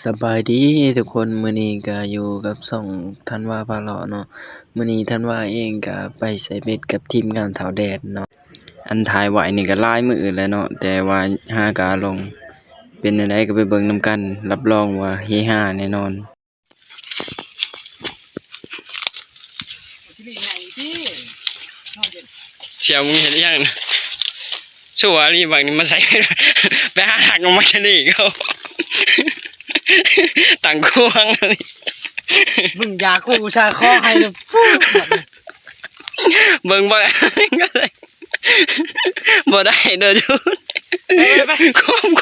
ສະບາຍດີທຸກຄົນ, ມື້ນີ້ກະຢູ່ກັບຊ່ອງທັນວາພາເລາະເນາະ. ມື້ນີ້ທັນວາເອງກະໄປໃສ່ເບັດກັບທີມງານທ້າວແດນເນາະ. ອັນຖ່າຍໄວ້ນີ້ກະຫຼາຍມື້ແລ້ວເນາະ, ແຕ່ວ່າຫາກະລົງ ເປັນແນວໃດກະໄປເບິ່ງນຳກັນ, ຮັບຮອງວ່າເຮຮາແນ່ນອນ. ສ່ຽວ ມຶງເຮັດອີ່ຫຍັງນະ? ຊົ່ວອີ່ຫຼີ ບັກນີ້ມາໃສ່ ໄປຫາຮັກເອົາມາຈາກນີ້ເຂົາ ຕັ້ງຂວາງ. ມຶງຢ່າ ກູອຸດສ່າຂໍໃຫ້ເດີ ເບິ່ງ ເບິ່ງ ບໍ່ໄດ້ເດີ ໄປ ໄປ ໄປ.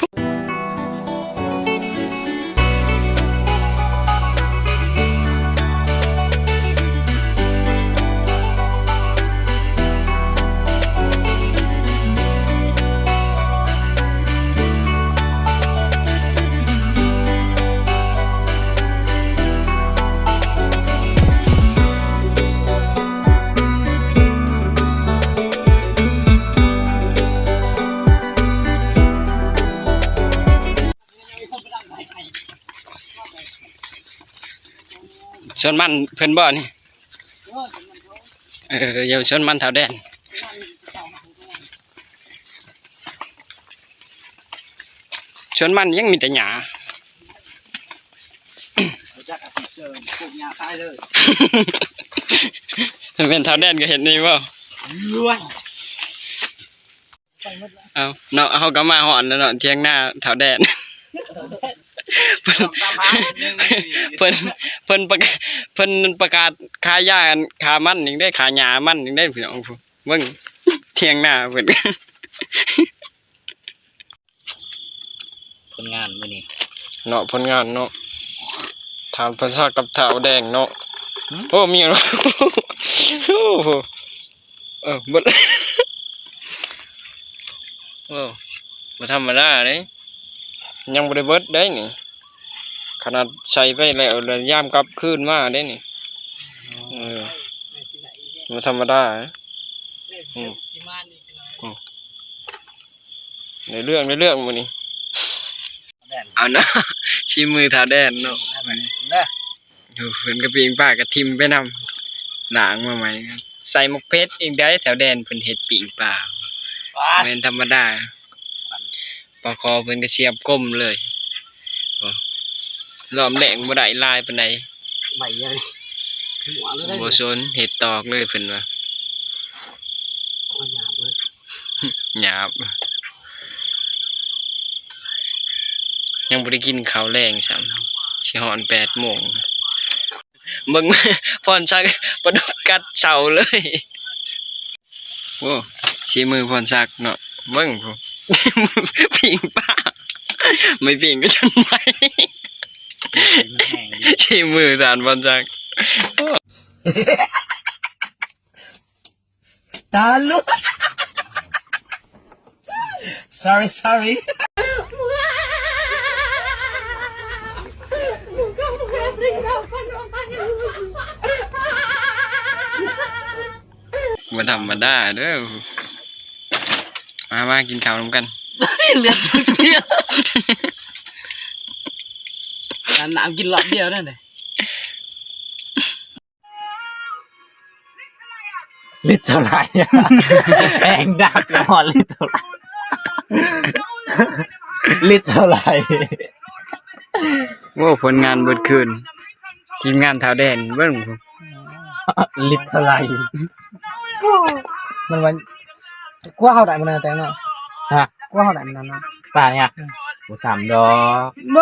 ສວນມັນເພິ່ນບໍ່ນີ້? ເອີ ຢູ່ສວນມັນທ້າວແດນ. ສວນມັນຍັງມີແຕ່ຫຍ້າ. ບໍ່ຈັກອາຊີບເສີມ ປູກຫຍ້າຂາຍເລີຍ. ແມ່ນທ້າວແດນກະເຮັດນີ້ບໍ່? ລວຍ. ເອົາເນາະ, ເຮົາກະມາຮອດແລ້ວເນາະ ຖຽງນາທ້າວແດນ. ເພິ່ນ ເພິ່ນ ເພິ່ນປະກາດ ເພິ່ນປະກາດຂາຍຢາ ຂ້າມັນນີ້ເດ້ ຂ້າຫຍ້າມັນນີ້ເດ້ ພີ່ນ້ອງ. ເບິ່ງຖຽງນາເພິ່ນ. ຜົນງານມື້ນີ້ເນາະ ຜົນງານເນາະ ທ່ານພອນສັກກັບທ້າວແດງເນາະ. ຫືມ? ໂອ້ ມີຫຍັງ ໂອ້ໂຫ ເອີ ເບິດ ໂອ້ ບໍ່ທຳມະດາເດ້ ຍັງບໍ່ໄດ້ເບິດເດ້ນີ້ ຂະໜາດໃສ່ໄປແລ້ວ ແລ້ວຍາມກັບຄືນມາເດ້ນີ້. ອໍ ເອີ ບໍ່ທຳມະດາ. ອືມ ອືມ. ໃນເລື່ອງ ໃນເລື່ອງມື້ນີ້ ເອົາເນາະ ຊີມືທ້າວແດນເນາະ. ເອີ ເພິ່ນກະປີ້ງປາກະຖິ້ມໄປນຳ ລ້າງມາໃໝ່ ໃສ່ໝາກເຜັດອີກໃດ໋. ທ້າວແດນເພິ່ນເຮັດປີ້ງປາ ແມ່ນທຳມະດາ ປາຄໍເພິ່ນກະສຽບກົມເລີຍ. ໂອ້ ລອມແລງບໍ່ໄດ້ຫຼາຍປານໃດ ໃບໃຫຍ່ ຫົວເລີຍ ບໍ່ສົນ ເຮັດຕອກເລີຍເພິ່ນວ່າ ໂອ້ຍ ຫຍາບເລີຍ ຫຍາບ. ຍັງບໍ່ໄດ້ກິນເຂົ້າແລງຊ້ຳ ຊິຮອດແປດໂມງ. ເບິ່ງ ພອນສັກ ປາດຸກກັດເສົາເລີຍ. ໂອ້ ສີມືພອນສັກເນາະ ເບິ່ງພຸ້ນ ປີ້ງປາ ໄມ້ປີ້ງກະຈົນໄໝ້ ສີມືທ່ານພອນສັກ. ໂອ້ ຕາລຸ sorry sorry. ບໍ່ທຳມະດາເດີ ມາ ມາກິນເຂົ້ານຳກັນ. ເລືອດ ນ້ຳກິນລອດດຽວນັ້ນເດ້. ລິດເທົ່າໃດ ແຮງດັກຮອດລິດເທົ່າໃດ ລິດເທົ່າໃດ. ໂອ້ ຜົນງານເບິດຄືນ ທີມງານທ້າວແດນ ເບິ່ງ ລິດເທົ່າໃດ. ມັນວ່າ ກວ່າເຮົາໄດ້ມື້ນັ້ນແຕ່ເນາະ ຮະ ກວ່າເຮົາໄດ້ມື້ນັ້ນເນາະ ປາຫຍັກ ບໍ່ຊ້ຳດອກ.